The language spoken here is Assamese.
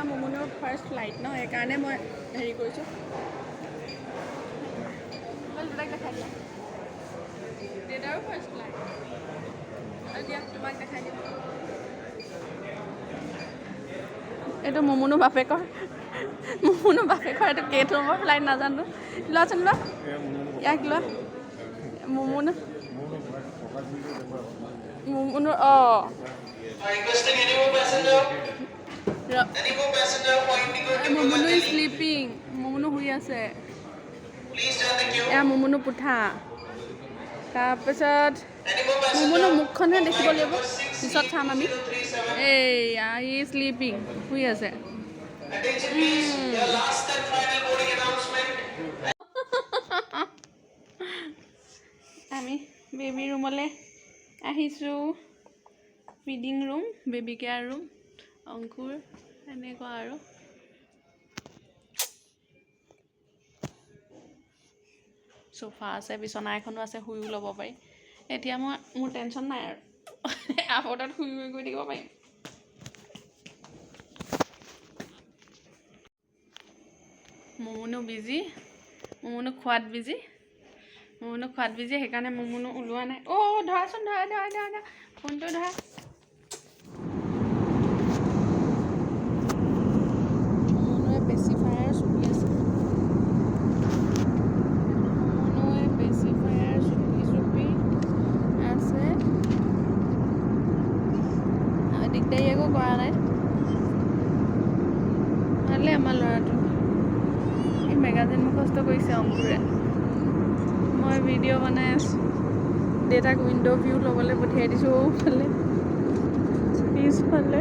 আমাৰ মমুনৰ ফাৰ্ষ্ট ফ্লাইট ন, সেইকাৰণে মই হেৰি কৰিছোঁ। দেউতাক দেখাই দিয়া। দেউতাৰো ফাৰ্ষ্ট ফ্লাইট। দিয়া, তোমাক দেখাই দিওঁ। এইটো মমুনো বাপেকৰ, মমুনো বাপেকৰ। এইটো কেইটো নম্বৰ ফ্লাইট নাজানো। লোৱাচোন, লোৱা, ইয়াক লোৱা। মমুনো, মমুনো, অঁ। Requesting any more passenger, any more passenger for Indigo মমুনো sleeping. মমুনো শুই আছে। Please join the queue. এয়া মমুনো পুঠা। তাৰপিছত Any more passenger? মমুনো মুখখনহে দেখিব লাগিব, পিছত চাম আমি। এইয়া ই শ্লিপিং, শুই আছে। Attention please, your last and final boarding announcement. আমি বেবী ৰুমলৈ আহিছোঁ। Feeding room, baby care room, অংকুৰ এনেকুৱা আৰু। চোফা আছে, বিচনা এখনো আছে, শুইও ল'ব পাৰি। এতিয়া মই মোৰ টেনশ্যন নাই আৰু, এয়াৰপৰ্টত শুই শুই গৈ থাকিব পাৰিম। মমুনো বিজি, মমুনো খোৱাত বিজি, মমুনো খোৱাত বিজি, সেইকাৰণে মমুনো ওলোৱা নাই। অ' ধৰাচোন, ধৰা ধৰা ধৰা ধৰা, ফোনটো ধৰা। মমুনুৱে পেচিফায়াৰ চুপি আছে। মমুনুৱে পেচিফায়াৰ চুপি চুপি আছে। দিগদাৰী একো কৰা নাই, ভালেই আমাৰ ল'ৰাটো। এই মেগাজিন মুখস্থ কৰিছে অংকুৰে। মই ভিডিঅ' বনাই আছোঁ। দেউতাক উইণ্ড' ভিউ ল'বলৈ পঠিয়াই দিছোঁ। ফালে, পিছফালে।